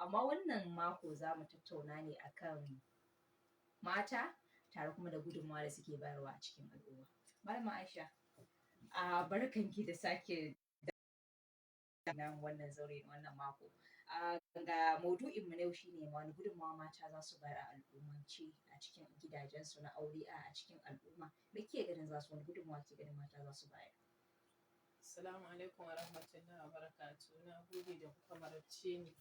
Amma wannan mako za mu tattauna ne akan mata tare kuma da gudunmawa da suke bayarwa a cikin al'umma. Malama Aisha, a barkanki da sake nan wannan zaure na wannan mako. Ga maudu'in mu na yau shine wani gudunmawa mata za su bayar a al'ummance, a cikin gidajensu na aure, a cikin al'umma. Me kike ganin za su, wani gudunmawa kike ganin mata za su bayar? Assalamu alaikum wa rahmatullahi wa barakatuh. Na gode da kuka marabce ni.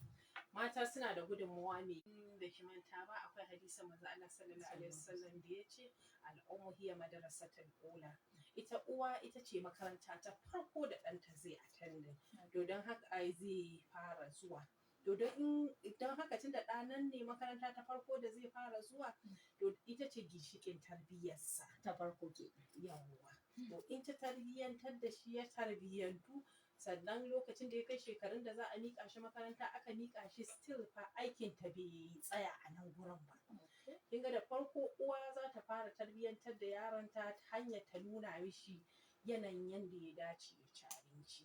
Mata suna da gudunmawa mai da ki manta ba, akwai hadisin manzo Allah sallallahu alaihi wasallam da ya ce الأم هي مدرسة الأولى. Ita uwa ita ce makaranta ta farko da ɗanta zai attending. To don haka ai zai fara zuwa. To don haka, tunda ɗa nan ne makaranta ta farko da zai fara zuwa, to ita ce ginshiƙin tarbiyyarsa. Ta farko ke. Yawwa. To in ta tarbiyyantar da shi, ya tarbiyyantu, sannan lokacin da ya kai shekarun da za a miƙa shi makaranta aka miƙa shi, still fa aikin ta bai tsaya a nan gurin ba. Kin ga da farko uwa za ta fara tarbiyyantar da yaronta ta hanyar ta nuna mishi yanayin yanda ya dace ya ci abinci.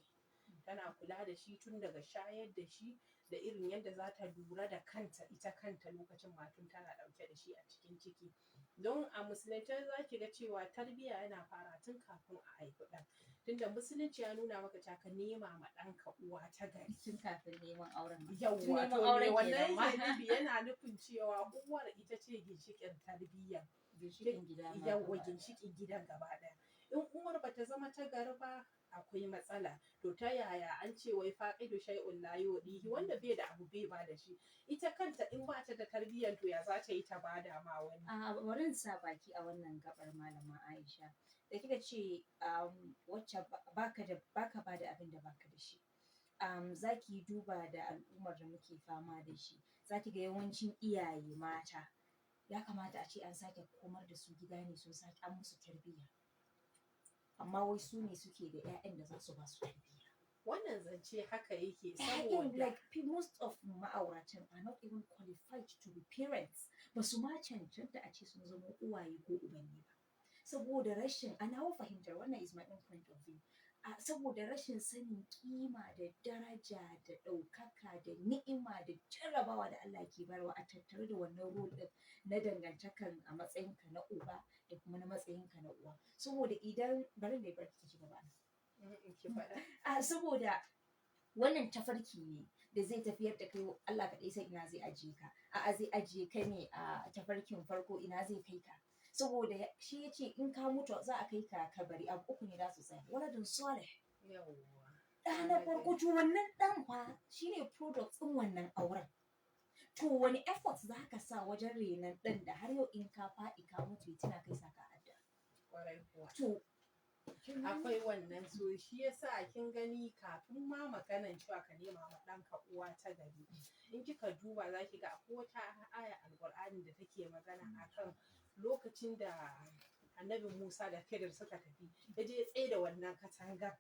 Tana kula da shi tun daga shayar da shi, da irin yadda za ta lura da kanta, ita kanta, lokacin ma tun tana ɗauke da shi a cikin ciki. Don a musulunce za ki ga cewa tarbiyya yana fara tun kafin a haifi ɗan. Tunda Musulunci ya nuna maka cewa ka nema ma ɗanka uwa ta gari. Tun kafin neman auren ma. Yawwa, Tun neman to me auren wannan kenan ma. yake nufi? Yana nufin cewa uwar ita ce ginshiƙin tarbiyya. Ginshiƙin gida ma Yawwa, gaba ɗaya. ginshiƙin gidan gaba ɗaya. In uwar bata zama ta gari ba, akwai matsala. To ta yaya? An ce wai فاقد الشيء لا يعطيه, wanda bai da abu bai ba da shi. Ita kanta in ba ta da tarbiyyar, to ya za ta yi ta bada ma wani? A bari in sa baki a wannan gabar, Malama Aisha. Da kika ce wacce baka da baka bada abin da baka da shi. Za ki duba da al'ummar da muke fama da shi. Za ki ga yawancin iyaye mata ya kamata a ce an sake komar da su gida ne, sun sake an musu tarbiyya. Amma wai su ne suke da 'ya'yan da za su ba su tarbiyya. Wannan zance haka yake 'Ya'yan saboda like most of ma'auratan are not even qualified to be parents. Ba su ma cancanta a ce sun zama uwaye ko ubanni ba. Saboda rashin, a nawa fahimtar, wannan is my own point of view. Saboda rashin sanin kima da daraja da ɗaukaka da ni'ima da jarrabawa da Allah ke bayarwa a tattare da wannan role ɗin na dangantakan a matsayinka na uba da kuma na matsayinka na uwa. Saboda idan, bari na barki ki ci gaba. Ki faɗa. Saboda wannan tafarki ne da zai tafiyar da kai, Allah kaɗai san ina zai ajiye ka. A'a, zai ajiye ka ne a tafarkin farko, ina zai kai ka. Saboda shi ya ce in ka mutu za a kai ka kabari, abu uku ne za su tsaya. ولد صالح. Yawwa. Ɗa na farko, to wannan ɗan fa shine product ɗin wannan auren. To wani effort za ka sa wajen renon ɗan da har yau in ka faɗi ka mutu ya tuna kai saka adda? Kwarai kuwa. To kin gani? Akwai wannan. So shi yasa kin gani, kafin ma maganan cewa ka nema ma ɗanka uwa ta gari, in kika duba za ki ga akwai wata aya Alƙur'ani da take magana akan lokacin da Annabi Musa da Khidir suka tafi, ya je ya tsaye da wannan katangar.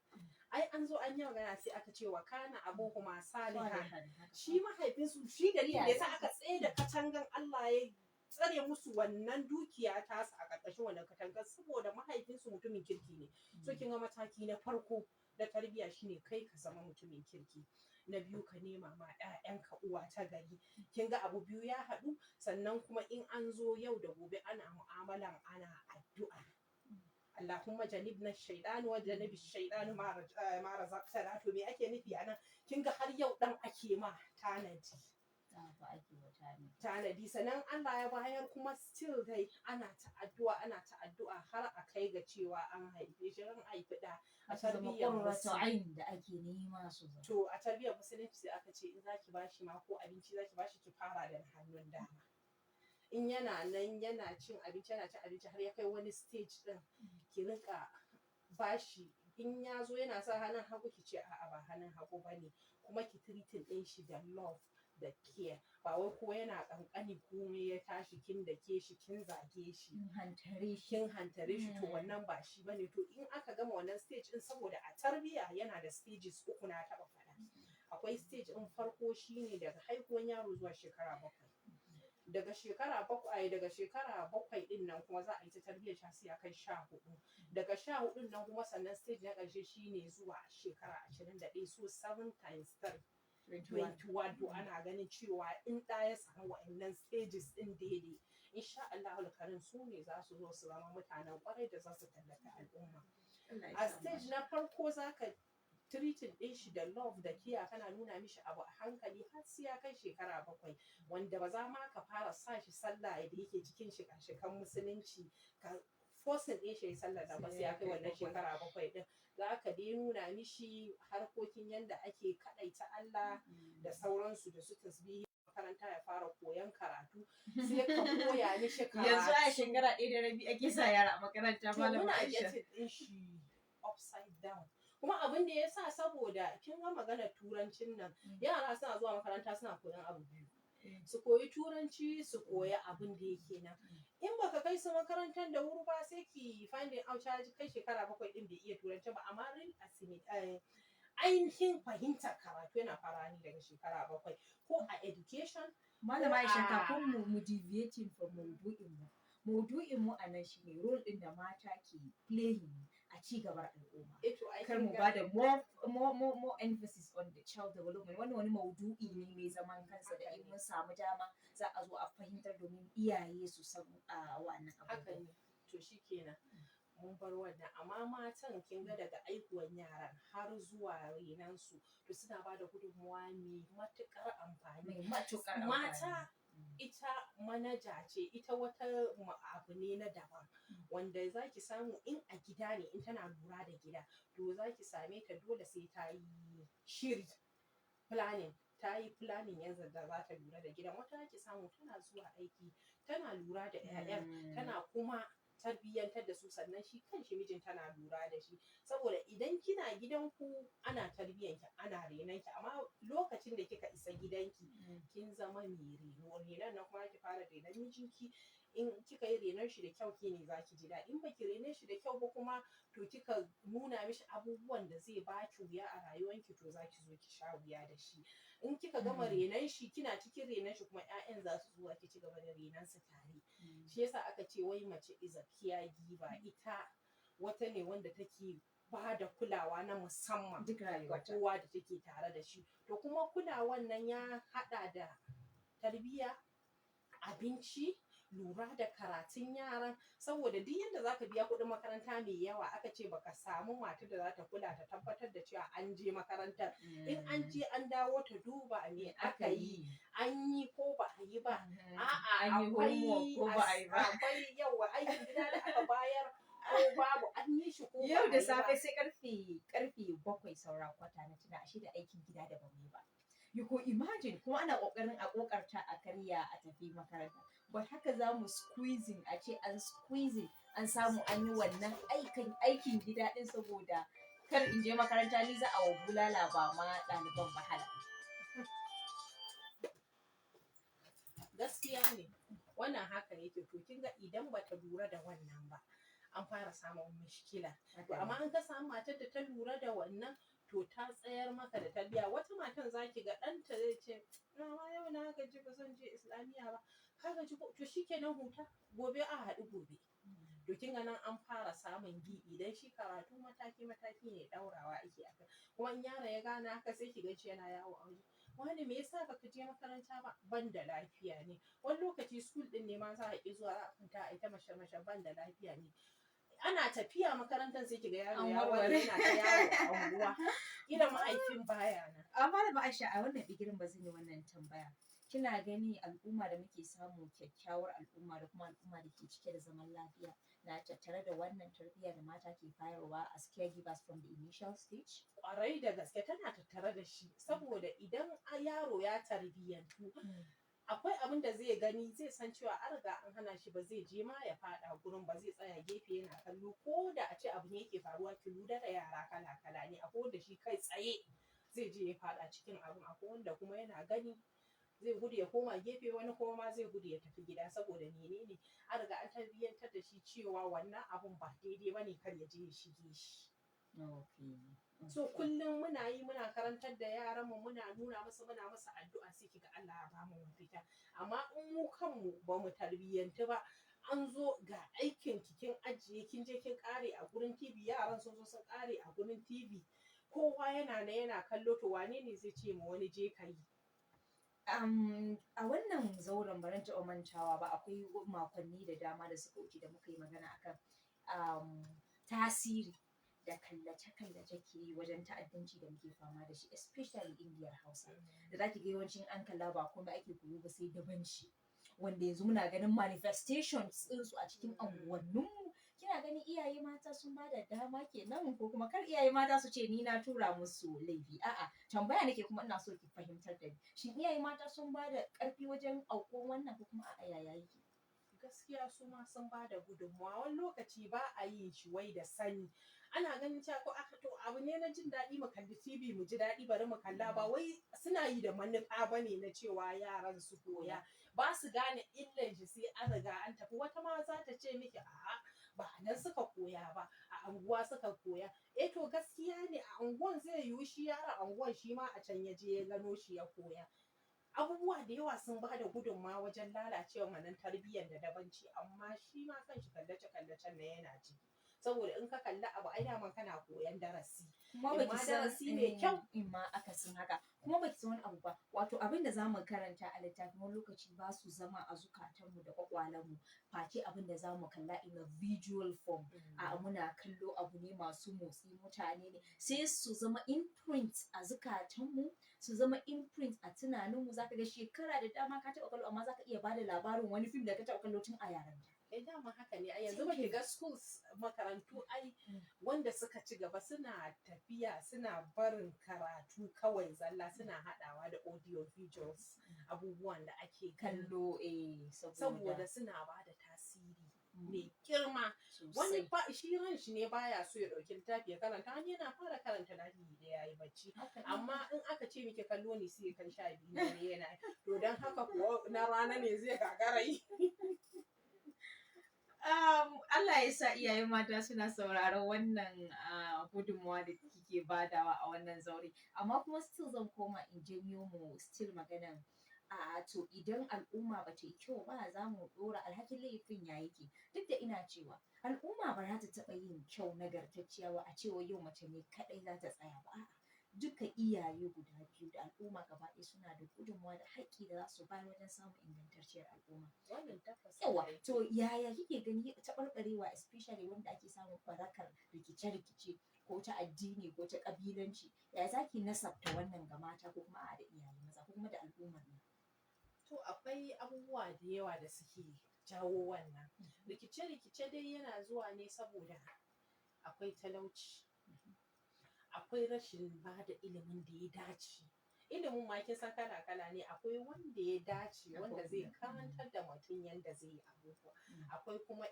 Ai an zo an yi magana, sai aka ce وكان أبوهما صالحا. Shi mahaifinsu, shi dalilin da yasa aka tsaye da katangan, Allah ya tsare musu wannan dukiya tasa a ƙarƙashin wannan katangar, saboda mahaifinsu mutumin kirki ne. So kin ga mataki na farko na tarbiyya shine kai ka zama mutumin kirki. Na biyu, ka nema ma 'ya'yanka uwa ta gari. Kin ga abu biyu ya haɗu. Sannan kuma in an zo yau da gobe ana mu'amalan, ana addu'a, اللهم جنبنا الشيطان وجنب الشيطان ما رزقتنا. To me ake nufi anan? Kin ga har yau dan ake ma tanadi. Ba ake wa tanadi. Tanadi. Sannan Allah ya bayar kuma, still dai ana ta addu'a, ana ta addu'a har a kai ga cewa an haife shi, an haifi da a Su zama tarbiyyar قرة عين da ake nema su zama. To a tarbiyyar Musulunci sai aka ce in zaki bashi ma ko abinci zaki bashi, ki fara da hannun dama. In yana nan yana cin abinci, yana cin abinci har ya kai wani stage din, ki rinka bashi. In ya zo yana sa hannun hagu, ki ce a'a, ba hannun hagu bane. Kuma ki treating din shi da love da care, ba wai ko yana kankani komai ya tashi kin dake shi, kin zage shi, Kin hantare shi. kin hantare shi. To wannan ba shi bane. To in aka gama wannan stage din, saboda a tarbiyya yana da stages uku, na taba faɗa. Akwai stage din farko, shine daga haihuwan yaro zuwa shekara 7. Daga shekara 7 din nan kuma za a yi ta tarbiyyar shi sai ya kai 14. Daga 14 nan kuma, sannan stage na ƙarshe shine zuwa shekara 21. So 7 times 3. 21. 21. To ana ganin cewa in ɗa ya samu wa'annan stages ɗin daidai, insha Allahul Karim, su ne za su zo su zama mutanen kwarai da za su tallafi al'umma. Allah ya A sa mu. stage na farko zaka treating ɗin shi da love da care, kana nuna mishi abu a hankali har sai ya kai shekara 7, wanda ba za ma ka fara sa shi sallah da yake cikin shika-shikan Musulunci, ka forcing ɗin shi ya sallah da ba, sai ya kai wannan shekara 7 ɗin. Za ka dai nuna mishi harkokin yanda ake kaɗaita Allah da sauransu, da su tasbihi, makaranta ya fara koyan karatu, sai ka koya mishi karatu. Yanzu a shekara 1.5 ake sa yara a makaranta, To Malama muna Aisha. getting ɗin shi upside down. Kuma abin da ya sa, saboda kin ga maganar Turancin nan, yara suna zuwa makaranta suna koyan abu biyu: su koyi Turanci, su koyi abin da yake nan. In baka kai su makarantar da wuri ba, sai ki finding out ya kai shekara 7 din bai iya Turanci ba. Amma real ainihin fahimtar karatu yana fara ne daga shekara 7, ko a education. Malama Aisha, kafin mu deviating from maudu'in mu. Maudu'in mu a nan shine role ɗin da mata ke playing a ci gabar al'umma. Eh, to ai Kar kin mu ga ba da more emphasis on the child development. Wannan wani maudu'i ne mai zaman kansa da in mun samu dama za a zo a fahimtar domin iyaye su san a wannan Haka abubuwan. ne. To shikenan, mun bar wannan. Amma matan, kin ga daga aihuwan yaran har zuwa renansu, to suna ba da gudunmawa mai matuƙar amfani. Mai matuƙar amfani. Mata ita manaja ce, ita wata abu ne na daban wanda za ki samu in a gida ne, in tana lura da gida, to za ki same ta dole sai ta yi shiri, planning, ta yi planning yanzu da za ta lura da gidan. Wata za ki samu tana zuwa aiki, tana lura da 'ya'yan, tana kuma tarbiyyantar da su, sannan shi kanshi mijin tana lura da shi. Saboda idan kina gidanku ana tarbiyyanki, ana renonki, amma lokacin da kika isa gidanki kin zama mai reno. Renon nan kuma ki fara renon mijinki. In kika yi renon shi da kyau, ke ne za ki ji daɗi. In baki rene shi da kyau ba kuma, to kika nuna mishi abubuwan da zai baki wuya a rayuwanki, to za ki zo ki sha wuya da shi. In kika gama renon shi, kina cikin renon shi kuma 'ya'yan za su zo, ki ci gaba da renon su tare. Shi yasa aka ce wai mace is a caregiver, ita wata ne wanda take ba da kulawa na musamman Duk ga rayuwarta. kowa da take tare da shi. To kuma kulawan nan ya haɗa da tarbiyya, abinci, lura da karatun yaran. Saboda duk yanda zaka biya kuɗin makaranta mai yawa, aka ce baka samu matar da za ta kula, ta tabbatar da cewa an je makarantar, in an je an dawo ta duba me aka yi, an yi ko ba a yi ba, a'a, An yi akwai homework ko ba a yi ba. Akwai yawa aikin gida da aka bayar ko babu, an yi shi ko ba Yau a da yi ba. safe sai karfe 6:45 na tuna ashe da aikin gida da bamu yi ba. You could imagine, kuma ana kokarin a kokarta a karya a tafi makaranta. But haka za mu squeezing, a ce an squeezing, an samu an yi wannan aikin gida din, saboda kar in je makaranta ni za a wa bulala, ba ma ɗaliban ba hala. Gaskiya ne wannan, haka yake. To kin ga idan bata lura da wannan ba, an fara samun mishkila. To amma an ka samu matar da ta lura da wannan, to ta tsayar maka da tarbiyya. Wata matan zaki ga ɗanta zai ce, "Mama, yau na gaji, ba zan je Islamiyya ba." "Ka gaji ko? To shikenan, huta, gobe a haɗu gobe." To kin ga nan an fara samun gibi, dan shi karatu mataki mataki ne, ɗaurawa ake akai. Kuma in yaro ya gane haka, sai ki ga shi yana yawo a waje, "Wani, me yasa baka je makaranta ba?" "Ban da lafiya ne." Wani lokaci school din ne ma za a ki zuwa, za a kwanta a ita mashe mashe, "Ban da lafiya ne." Ana tafiya makarantar, sai kiga yaro An ya warware. ware, yana ta yawo a unguwa, kila mahaifin baya nan. Amma da Aisha, a wannan bigirin ba zan yi wannan tambaya. Kina gani al'umma da muke samu, kyakkyawar al'umma da kuma al'umma da ke cike da zaman lafiya, na tattare da wannan tarbiyya da mata ke bayarwa as caregivers from the initial stage? Kwarai da gaske tana tattare da shi, saboda idan yaro ya tarbiyyantu, akwai abin da zai gani zai san cewa an riga an hana shi, ba zai je ma ya fada gurin ba, zai tsaya gefe yana kallo. Ko da a ce abu ne yake faruwa, ki lura da yara kala kala ne. Akwai wanda shi kai tsaye zai je ya fada cikin abin, akwai wanda kuma yana gani zai gudu ya koma gefe, wani kuma ma zai gudu ya tafi gida. Saboda menene? An riga an tarbiyyantar da shi cewa wannan abun ba daidai bane, kar ya je ya shige shi. So kullum muna yi, muna karantar da yaran mu, muna nuna musu, muna musu addu'a, sai kiga Allah ya bamu mafita. Amma in mu kanmu ba mu tarbiyyantu ba, an zo ga aikin ki kin ajiye, kin je kin kare a gurin TV, yaran sun zo sun kare a gurin TV. Kowa yana na yana kallo, to wane ne zai ce ma wani je ka yi? A wannan zauren baran taɓa mantawa ba, akwai makonni da dama da suka wuce da muka yi magana akan tasiri da kallace-kallace ke yi wajen ta'addanci da muke fama da shi, especially Indiyar Hausa. Da zaki ga yawancin an kalla ba komai ake koyo ba sai dabanci. Wanda yanzu muna ganin manifestations ɗinsu a cikin anguwanninmu. Kina ganin iyaye mata sun ba da dama kenan, ko kuma kar iyaye mata su ce ni na tura musu laifi? A'a, tambaya nake kuma ina so ki fahimtar da ni. Shin iyaye mata sun ba da ƙarfi wajen aukuwan wannan, ko kuma a'a, yaya yake? Gaskiya su ma sun ba da gudunmawa. Wani lokaci ba a yin shi wai da sani. Ana ganin cewa ko aka to abu ne na jin daɗi, mu kalli TV mu ji daɗi, bari mu kalla, ba wai suna yi da manufa ba ne na cewa yaran su koya. Ba su gane illan shi sai an riga an tafi. Wata ma za ta ce miki a'a, ba nan suka koya ba, a anguwa suka koya. Eh to, gaskiya ne, a anguwan zai yiwu shi yaron anguwan shi ma a can ya je ya gano shi ya koya. Abubuwa da yawa sun ba da gudunmawa wajen lalacewar wannan tarbiyyar da dabanci, amma shi ma kanshi kallace-kallacen nan yana ciki. Saboda in ka kalli abu, ai daman kana koyan darasi. Kuma In baki ma san darasi mai kyau. In ma akasin haka. Kuma baki san wani abu ba. Wato abin da zamu karanta a littafi wani lokaci ba su zama a zukatanmu da kwakwalenmu face abin da zamu kalla in a visual form. A muna kallo abu ne masu motsi, mutane ne, sai su zama imprint a zukatanmu, su zama imprint a tunaninmu. Zaka ga shekara da dama ka taɓa kallo, amma zaka iya bada labarin wani fim da ka taɓa kallo tun a yarinta. Eh, dama haka ne. A yanzu ba ki ga schools, makarantu ai wanda suka ci gaba suna tafiya suna barin karatu kawai zalla, suna haɗawa da audio visuals, abubuwan da ake kallo. Kallo, eh, saboda Saboda suna ba da tasiri mai girma. Wani sosai. ba shi ran shi ne baya so ya ɗauki littafi ya karanta, wani yana fara karanta layi da yayi bacci. Haka ne. Amma in aka ce miki kallo ne, sai kan 12 dare yana yi. To don haka kuwa na rana ne zai gagara yi. Allah ya sa iyaye mata suna sauraron wannan gudunmawa da kike badawa a wannan zaure. Amma kuma still zan koma in janyo mu still maganan a to, idan al'umma ba ta yi kyau ba, za mu ɗora alhakin laifin ya yake. Duk da ina cewa al'umma ba za ta taɓa yin kyau nagartacciya ba a cewa yau mace ne kaɗai za ta tsaya ba. A'a, duka iyaye guda biyu da al'umma gaba ɗaya suna da gudunmawa da haƙƙi da za su bayar wajen samun ingantacciyar al'umma. Wannan tabbas Yawa, haka yake. to yaya kike gani taɓarɓarewa, especially wanda ake samun barakar rikice-rikice ko ta addini ko ta ƙabilanci, yaya za ki nasabta wannan ga mata, ko kuma a'a, da iyaye maza, ko kuma da al'ummar mu? To, akwai abubuwa da yawa da suke jawo wannan. Rikice-rikice dai yana zuwa ne saboda akwai talauci, akwai rashin ba da ilimin da ya dace. Ilimin ma kin san kala-kala ne, akwai wanda ya dace wanda zai karantar da mutum yanda zai yi abubuwa. Akwai kuma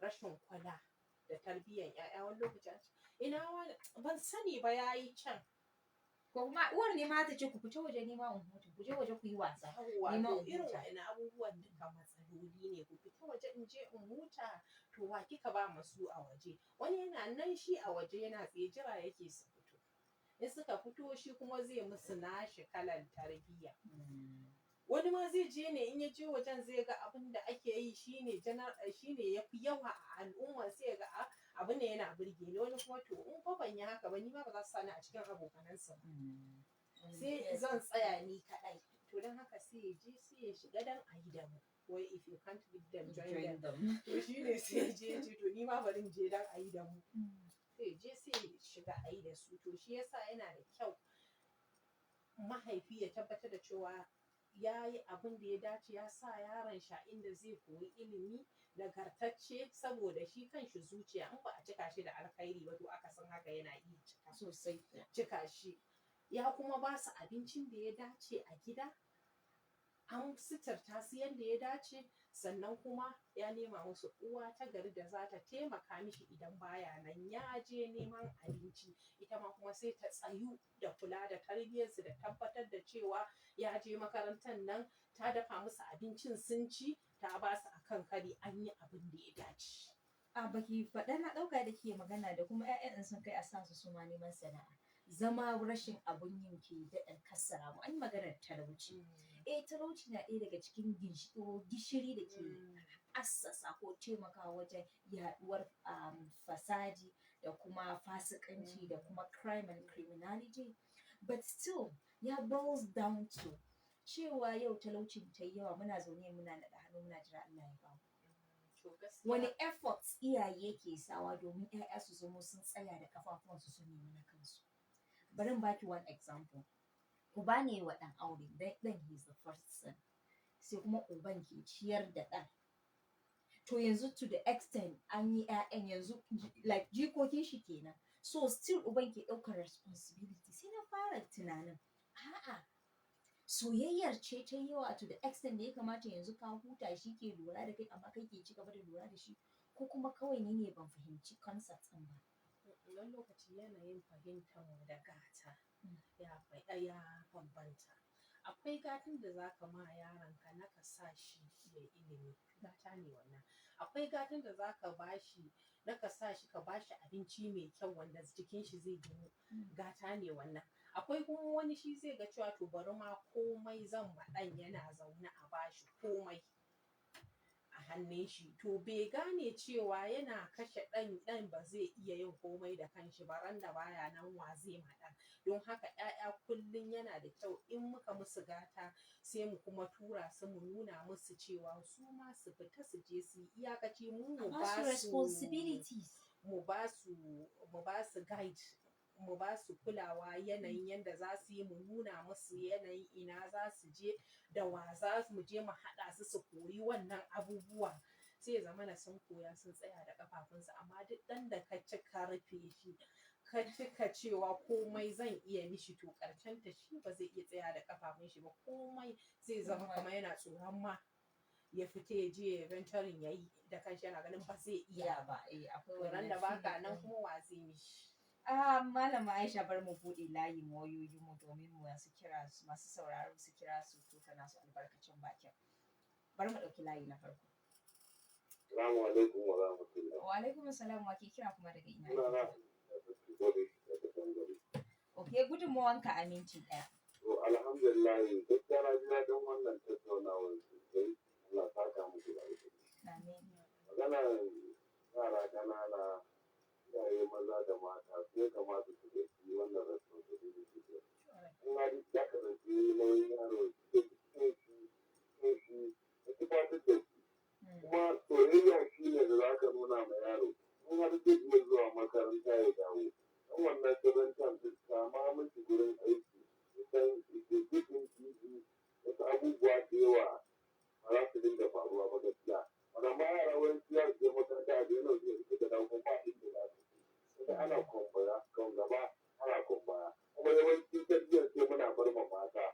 rashin kula da tarbiyyar 'ya'ya. Wani lokaci a ce ina wane, ban sani ba, yayi can. Ko kuma uwar ne ma ta ce ku fita waje nema in huta, ku je waje ku yi wasa. Yawwa, Nema to in irin huta. wa'annan abubuwan duka matsaloli ne. Ku fita waje in je in huta, to wa kika ba ma su a waje? Wani yana nan shi a waje yana tsaye jira yake su fito. In suka fito, shi kuma zai musu nashi kalan tarbiyya. Wani ma zai je ne, in ya je wajen zai ga abin da ake yi shine shine yafi yawa a al'umma, sai ya ga a abin da yana burge ni. Wani kuma to in fa ban yi haka ba, ni ma ba za su sani a cikin abokanansu ba. Sai zan tsaya ni kaɗai. To don haka sai ya je sai ya shiga dan a yi da mu. Wai if you can't beat them, join Join them. them. To shi ne sai ya je ya ce to ni ma bari in je dan a yi da mu. Sai ya je sai ya shiga a yi da su. To shi yasa yana da kyau mahaifi ya tabbatar da cewa ya yi abin da ya dace, ya sa yaron shi a inda zai koyi ilimi nagartacce, saboda shi kanshi zuciya in ba a cika shi da alkhairi ba, to akasin haka yana iya cika Sosai. cika shi. Ya kuma ba su abincin da ya dace a gida, an suturta su yanda ya dace, sannan kuma ya nema musu uwa ta gari da za ta taimaka mishi idan baya nan ya je neman abinci. Ita ma kuma sai ta tsayu da kula da tarbiyyarsu da tabbatar da cewa ya je makarantar nan, ta dafa musu abincin sun ci, ta ba su akan kari, an yi abin da ya dace. A baki faɗa na ɗauka da ke magana da kuma 'ya'yan in sun kai a sa su su ma neman sana'a. Zama rashin abun yin ke daɗa kassara mu. An yi maganar talauci. Eh, talauci na ɗaya daga cikin ginshiƙi ko gishiri da ke assasa ko taimakawa wajen yaɗuwar fasadi da da kuma fasikanci da kuma crime and criminality, but still ya boils down to cewa yau talaucin ta yi yawa, muna zaune muna naɗa hannu muna jira Allah ya bamu. To gaskiya Wani efforts iyaye ke sawa domin 'ya'ya su zamo sun tsaya da kafafuwansu sun nemi na kansu? Bari in baki one example. Uba ne wa ɗan aure, dan ɗan, he is the first son, sai kuma uban ke ciyar da ɗan. To yanzu to the extent an yi 'ya'yan yanzu, like jikokin shi kenan, so still uban ke ɗaukar responsibility. Sai na fara tunanin, a'a, soyayyar ce ta yawa to the extent da ya kamata yanzu ka huta, shi ke lura da kai, amma kai ke ci gaba da lura da shi, ko kuma kawai ni ne ban fahimci concept ɗin ba? Wani lokaci yanayin fahimtar mu da gata ya bambanta. Akwai gatan da za ka ma yaronka na ka sa shi ya ilimi, gata ne wannan. Akwai gatan da za ka ba shi na ka sa shi, ka ba shi abinci mai kyau wanda jikin shi zai ginu, gata ne wannan. Akwai kuma wani shi zai ga cewa, to bari ma komai zan ma ɗan, yana zaune a bashi komai a hannun shi. To bai gane cewa yana kashe ɗan, ɗan ba zai iya yin komai da kanshi ba, ran da baya nan wa zai ma ɗan? Don haka 'ya'ya kullum yana da kyau in muka musu gata, sai mu kuma tura su, mu nuna musu cewa su ma su fita su je su yi iyakaci mu mu ba ba su su responsibilities. Mu ba su guide, mu ba su kulawa yanayin yanda za su yi, mu nuna musu yanayin ina za su je, da wa za mu je mu haɗa su, su koyi wannan abubuwan, sai ya zamana sun koya, sun tsaya da ƙafafunsu. Amma duk ɗan da ka cika rufe shi, ka cika cewa komai zan iya mishi, to ƙarshen ta shi ba zai iya tsaya da ƙafafun shi ba. Komai zai zama kamar yana tsoron ma ya fita ya je ya venturing ya yi da kanshi, yana ganin ba zai iya iya ba, eh, akwai to ran wannan da baka feeling nan ɗin. Kuma wa zai mishi? Ah, Malama Aisha, bar mu buɗe layin wayoyin mu domin mu masu kira su, masu sauraro su kira su tofa nasu albarkacin bakin. Bari mu ɗauki layi na farko. Salamu alaikum wa rahmatullah. Wa alaikum salam, wa ke kira kuma daga ina? Suna na Gode daga Bangare. Okay, gudunmawanka a minti ɗaya. To alhamdulillah, gaskiya na ji daɗin wannan tattaunawar sosai. Allah saka muku da alheri. Amin. Maganar yara ƙanana, iyaye maza da mata su ya kamata su ɗauki wannan responsibility ɗin. In har ya ka ɗauki nauyin yaro, ya ci shi, shi, ya tufatar da shi. Kuma soyayya shi ne da za ka nuna ma yaro. In har zai iya zuwa makaranta ya dawo, dan wannan seven times ɗin, sama mishi gurin aiki. Idan cikin titi, wasu abubuwa da yawa ba za su dinga faruwa ba gaskiya. Amma yara wani za su je makaranta a daina zuwa, suka dawo kuma ba inda za su je. Kuma ana kwambaya, kan gaba ana kwambaya. Kuma yawanci tarbiyyar sai muna bar ma mata.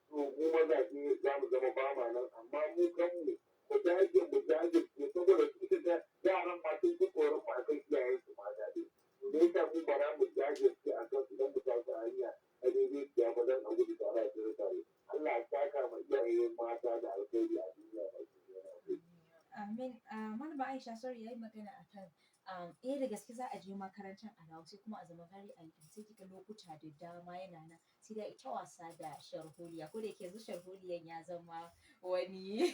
To mu mazaje za mu zama ba ma nan, amma mu kanmu mu dage, mu jajirce, saboda su ga yaran ma sun fi tsoron mu akan iyayensu mata ɗin. To me yasa mu ba za mu jajirce a kansu don mu tashi a hanya a daidaiciya ba, don a gudu tare a tsira tare? Allah ya saka ma iyaye mata da alkhairi a duniya baki ɗaya. Na gode. Amin. Ah, Malama Aisha, sorry, yayi magana akan eh, da gaske za a je makarantar a dawo, sai kuma a zama very idle, sai kika lokuta da dama yana nan sai dai ita wasa da sharholiya, ko da yake yanzu sharholiyan ya zama wani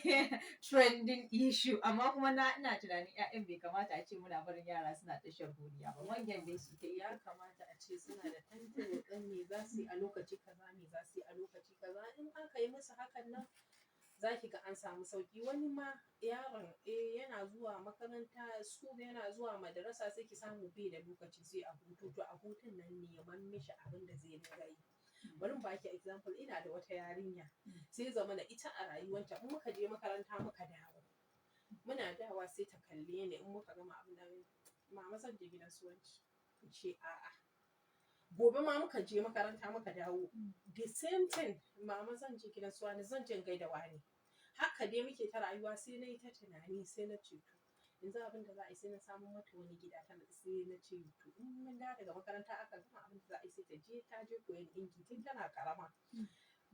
trending issue, amma kuma na ina tunanin 'ya'yan bai kamata a ce muna barin yara suna ta sharholiya ba, manyan dai su ta yi. Ya kamata a ce suna da timetable ɗin me za su yi a lokaci kaza, me za su yi a lokaci kaza. In aka yi musu hakan nan, za ki ga an samu sauki. Wani ma yaron, eh, yana zuwa makaranta, school, yana zuwa madrasa, sai ki samu bai da lokaci sai a hutu. To a hutun nan neman mishi abin da zai dinga yi. Bari in baki example, ina da wata yarinya, sai zamana ita a rayuwanta in muka je makaranta muka dawo, muna dawowa sai ta kalle ni, in muka gama abin nan, "Mama, zan je gidan su wance." In ce a'a. Gobe ma muka je makaranta muka dawo, the same thing, "Mama, zan je gidan su wani, zan je in gaida wani." Haka dai muke ta rayuwa. Sai na yi ta tunani, sai na ce to yanzu abin da za a yi, sai na samo mata wani gida tana, sai na ce to in mun dawo daga makaranta aka gama abin da za a yi, sai ta je, ta je koyon ɗinki tun tana karama,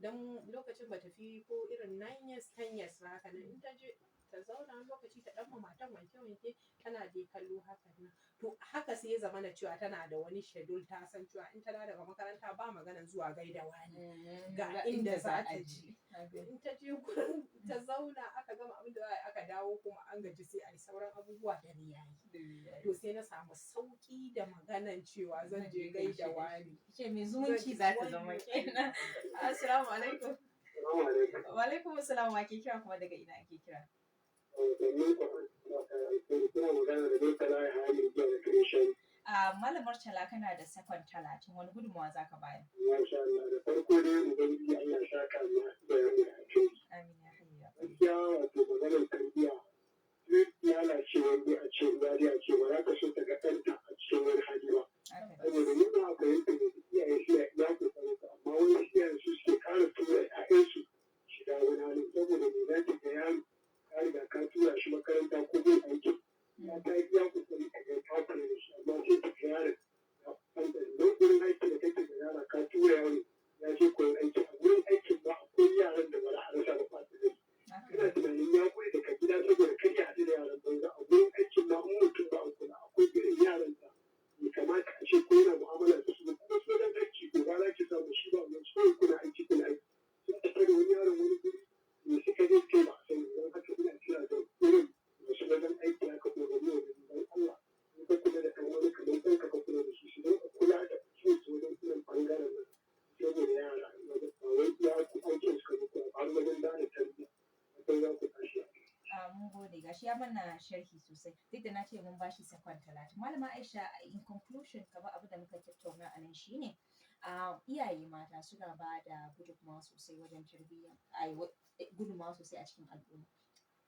don lokacin ba ta fi ko irin 9 years, 10 years ba haka nan. In ta je ta zauna, wani lokaci ta ɗan ma matan wanke wanke, tana dai kallo hakan nan. To haka sai ya zamana cewa tana da wani schedule, ta san cewa in ta dawo daga makaranta ba maganan zuwa gaida wani, ga inda za ta je. To in ta je gurin ta zauna, aka gama abin da za a yi, aka dawo kuma an gaji, sai a yi sauran abubuwa, dare yayi. To sai na samu sauki da maganan cewa zan je gaida wani. Ce mai zumunci za ta zama kenan. Assalamu alaikum. Assalamu alaikum. Wa alaikum assalam. Wa ke kira kuma daga ina ake kira? Sannan ku kuna magana da Murtala ya hali jiya da Kirishan. A Malam Murtala, kana da sakon 30, wani gudunmawa za ka bayar? Masha Allah, da farko dai Ubangiji Allah ya saka mu da yawa a kai. Amin ya hayyu ya qayyum. Gaskiya wato maganar tarbiyya, duk lalacewar dai a ce uwa dai a ce ba za ka so ta ga ɗanta a cikin wani hali ba. Saboda ni ba a fahimta da iyaye suna iya kokarin su, amma wani iyaye su suke ƙara tura 'ya'yansu shiga wani hali, saboda me? Za ki ga yaro ka riga ka tura shi makaranta ko gun aiki, ya ta iya kokari ka ga ka kula da shi, amma sai ka ga yaron ya fanɗare. Don gurin aiki da kake da yara, ka tura yaro ya je koyon aiki, a gurin aikin ma akwai yaran da ba za a rasa ba ɓata gari. Ina tunanin ya gudu daga gida saboda kar ya haɗu da yaran banza. A gurin aikin ma in mutum ba a kula, akwai irin yaran da bai kamata a ce ko yana mu'amala da su ba. Kuma su wajen aiki ko ba za ki samu shi ba mai kawai kuna aiki, kuna aiki, sun tafi da wani yaron wani guri me suka je kai ba a sani. Don haka ina kira da irin masu wajen aiki haka, ko gani wa gani, don Allah in ka kula da ɗan wani kamar ɗanka ka kula da shi, su dinga kula da su wajen irin ɓangaren nan, saboda yara wajen ba wai iya aikin suka zo koya ba, har wajen ba da tarbiyya akwai za ku tashi. A mun gode, gashi ya mana sharhi sosai, duk da na ce mun bashi sakon 30. Malama Aisha, in conclusion, kamar abu da muka tattauna a nan shine a iyaye mata suna ba da gudunmawa sosai wajen tarbiyya, ai gudunmawa sosai a cikin al'umma,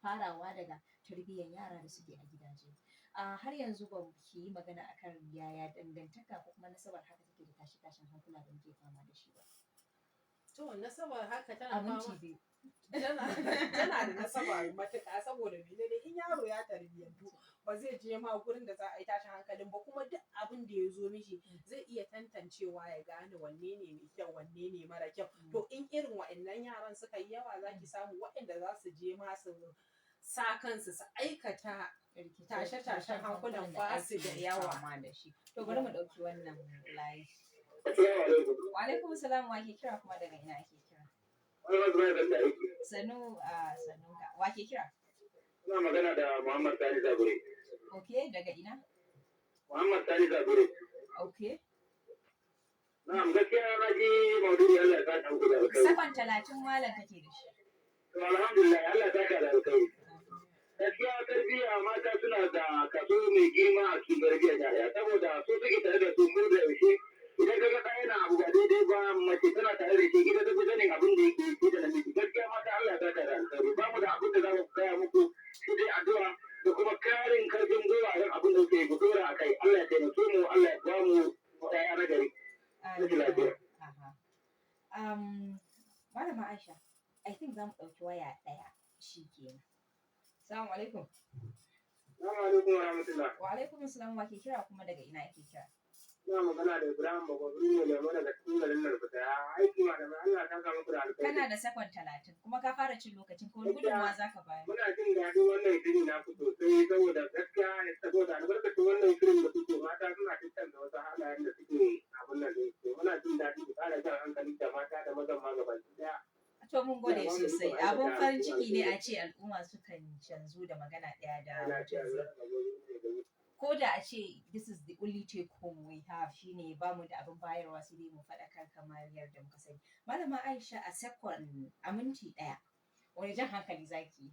farawa daga tarbiyyar yara da suke a gidaje. A har yanzu ba mu yi magana akan yaya dangantaka ko kuma nasabar haka take da tashe tashen hankula da muke fama da shi ba. To nasabar haka tana A minti fama 2. Tana da nasaba matuƙa, saboda menene? In yaro ya tarbiyyantu, ba zai je ma gurin da za a yi tashin hankalin ba, kuma duk abin da ya zo mishi zai iya tantancewa ya gane wanne ne mai kyau, wanne ne mara kyau. To in irin wa'annan yaran suka yi yawa, za ki samu waɗanda za su je ma su sa kansu su aikata tashe-tashen hankulan ba su da yawa. Fama da shi. To bari mu ɗauki wannan layi. Assalamu alaikum. Wa alaikum salam. Wa ke kira kuma daga ina ake kira? Wannan zuwa da aiki. Sanu a sannu ka. Wa ke kira? Ina magana da Muhammad Sani Zabure. Okay, daga ina? Muhammad Sani Zabure. Okay. Na'am, gaskiya na ji maudu'i, Allah ya saka muku da alkhairi. Sakon 30 malam kake da shi. To alhamdulillah, Allah ya saka da alkhairi. Gaskiya tarbiyya, mata suna da kaso mai girma a cikin tarbiyyar yaya, saboda su suke tare da su ko da yaushe. Idan ka ga ɗa yana abu ba daidai ba, mace tana tare da shi, ita ta fi sanin abin da yake yi da namiji. Gaskiya mata, Allah ya saka da alkhairi. Ba mu da abin da za mu gaya muku sai dai addu'a da kuma karin karfin gwiwa kan abin da kuke yi, ku dora a kai. Allah ya taimake mu, Allah ya ba mu ƴaƴa na gari. Amin. Lafiya. Aha. Malama Aisha, I think za mu ɗauki waya ɗaya shi kenan. Assalamu alaikum. Assalamu alaikum wa rahmatullah. Wa alaikum assalam. Wa ke kira kuma daga ina ake kira? Ina magana da Ibrahim Bagwabri ne lemo daga cikin garin Narkuta. Aiki malamai, Allah ta samu ku da alkhairi. Kana da sakon 30 kuma ka fara cin lokacin ko wani gudunmawa za ka bayar? Muna jin daɗin wannan shiri naku sosai, saboda gaskiya saboda albarkacin wannan shirin da kuke, mata suna tattauna wasu halayen da suke abin nan da su. Muna jin daɗi, ku ƙara jan hankali da mata da mazan ma gabaki ɗaya. To mun gode Ina ba mu sosai. ikon Abun aikata farin ciki ne alheri. a ce al'umma sukan canzu da magana ɗaya da Lafiya, mutum zai. Allah. Ko da a ce this is the only take home we have, shine ba mu da abin bayarwa sai dai mu faɗakar kamar yadda muka sani. Malama Aisha, a second, a minti 1, wani jan hankali zaki yi?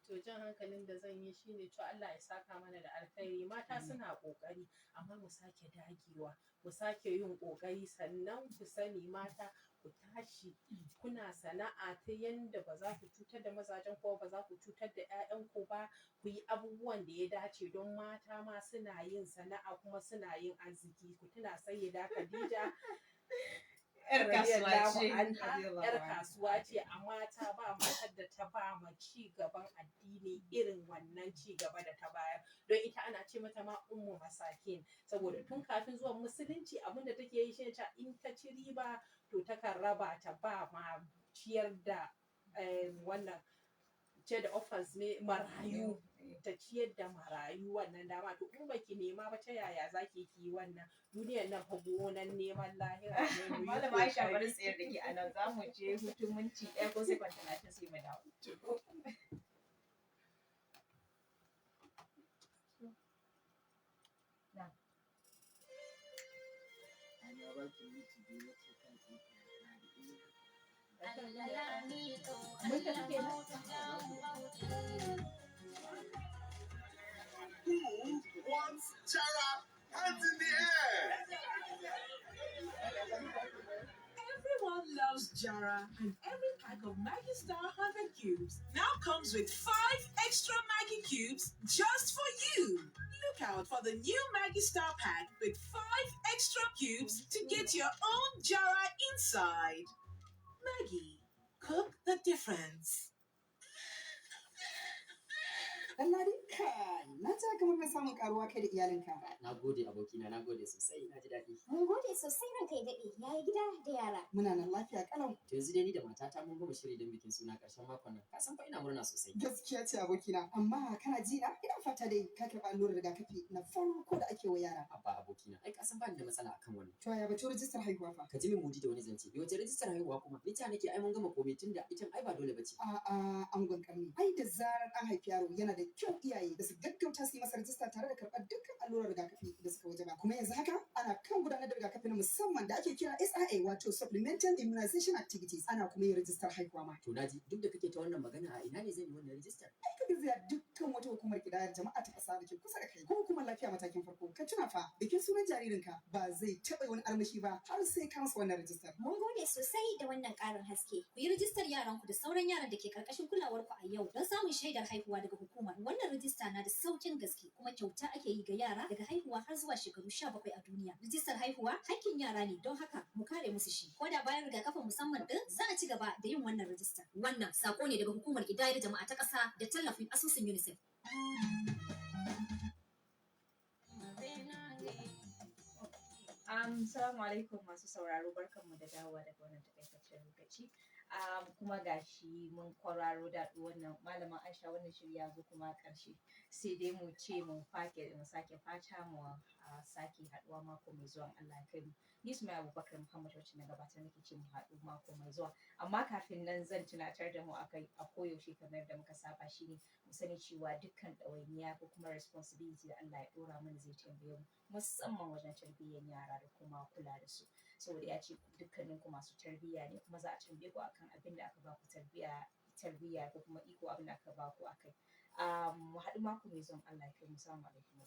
To jan hankalin da zan yi shine to Allah ya saka mana da alkhairi. Mata suna kokari, amma mu sake dagewa, mu sake yin kokari. Sannan ku sani mata, ku tashi kuna sana'a ta yanda ba za ku cutar da mazajen ku ba, ba za ku cutar da 'ya'yan ku ba. Ku yi abubuwan da ya dace, don mata ma suna yin sana'a kuma suna yin arziki. Ku tuna Sayyida Khadija Yar kasuwa ce. radiyallahu anha, yar kasuwa ce. A mata ba matar da ta ba ma ci gaban addini irin wannan ci gaba da ta bayar, don ita ana ce mata ma ummu masakin, saboda tun kafin zuwan musulunci abin da take yi shine cewa in ta ci riba, to takan raba ta ba ma ciyar da wannan ce da orphans ne, marayu. Ta ciyar da marayu wannan dama. To, in baki nema ba, ta yaya zaki ki yi wannan? Duniyar nan fa gonan neman lahira ne, mu yi Malama Aisha, kokari. bari tsayar da ke a nan. Za mu je hutun minti 1 ko sekon 30, sai mu dawo. Ana ba ki minti 2 na ce kan tsinke ya ƙare. Mun tafi kenan. Who wants Jara? Hands in the air! Everyone loves Jara, and every pack of Maggie Star 100 cubes now comes with 5 extra Maggie cubes just for you. Look out for the new Maggie Star pack with 5 extra cubes to get your own Jara inside. Maggie, cook the difference. Ɗanladi, kai, na ji kamar mai samun karuwa kai da iyalinka. Na gode, abokina, na gode sosai, na ji daɗi. Mun gode sosai, ranka ya daɗe, yayi gida da yara? Muna nan lafiya kalau. To, yanzu dai ni da matata mun gama shiri don bikin suna ƙarshen makon nan. Ka san fa ina murna sosai. Gaskiya ce, abokina, amma kana ji na? Ina fata dai ka karɓi allurar rigakafi na farko da ake wa yara. Abba, abokina, ai ka san ba ni da matsala akan wannan. To, ya batun rijistar haihuwa fa? Ka ji min mudi da wani zance. Wace rijistar haihuwa kuma? Ni ta nake ai mun gama komai, tunda ita ai ba dole bace. A'a, angon karni. Ai da zarar an haifi yaro, yana da kyau iyaye da su gaggauta su yi masa rijista tare da karɓar dukkan allurar rigakafi da suka wajaba. Kuma yanzu haka ana kan gudanar da rigakafi na musamman da ake kira SIA, wato Supplemental Immunization Activities. Ana kuma yin rijistar haihuwa ma. To, naji duk da kake ta wannan magana, a ina ne zan yi wannan rijistar? Ai ka garzaya dukkan wata hukumar kidayar jama'a ta ƙasa da ke kusa da kai ko hukumar lafiya matakin farko. Ka tuna fa, bikin sunan jaririnka ba zai taɓa wani armashi ba har sai ka masa wannan rijistar. Mun gode sosai da wannan ƙarin haske. Ku yi rijistar yaranku da sauran yaran da ke ƙarƙashin kulawarku a yau don samun shaidar haihuwa daga hukumar. Wannan rijista na da sauƙin gaske, kuma kyauta ake yi ga yara daga haihuwa har zuwa shekaru 17 a duniya. Rijistar haihuwa hakkin yara ne, don haka mu kare musu shi. Ko da bayan rigakafin musamman ɗin, za a ci gaba da yin wannan rijista. Wannan sako ne daga hukumar ƙidayar jama'a ta ƙasa da tallafin asusun UNICEF. Salamu alaikum, masu sauraro, barkanmu da dawowa daga wannan takaitaccen lokaci. Kuma gashi mun kwararo daɗi wannan Malama Aisha, wannan shiri ya zo kuma ƙarshe. Sai dai mu ce mu fake mu sake fata mu sake haɗuwa mako mai zuwa in Allah ya kai mu. Ni Sumaya Abubakar Muhammad, wacce na gabatar, nake ce mu haɗu mako mai zuwa. Amma kafin nan, zan tunatar da mu akai a koyaushe kamar da muka saba, shine mu sani cewa dukkan ɗawainiya ko kuma responsibility da Allah ya ɗora mana, zai tambaye mu, musamman wajen tarbiyyar yara da kuma kula da su, saboda ya ce dukkanin ku masu tarbiyya ne, kuma za a tambaye ku akan abin da aka ba ku tarbiyya ko kuma iko abin da aka ba ku akai. Mu haɗu mako mai zuwan Allah ya kai mu. Salamu alaikum.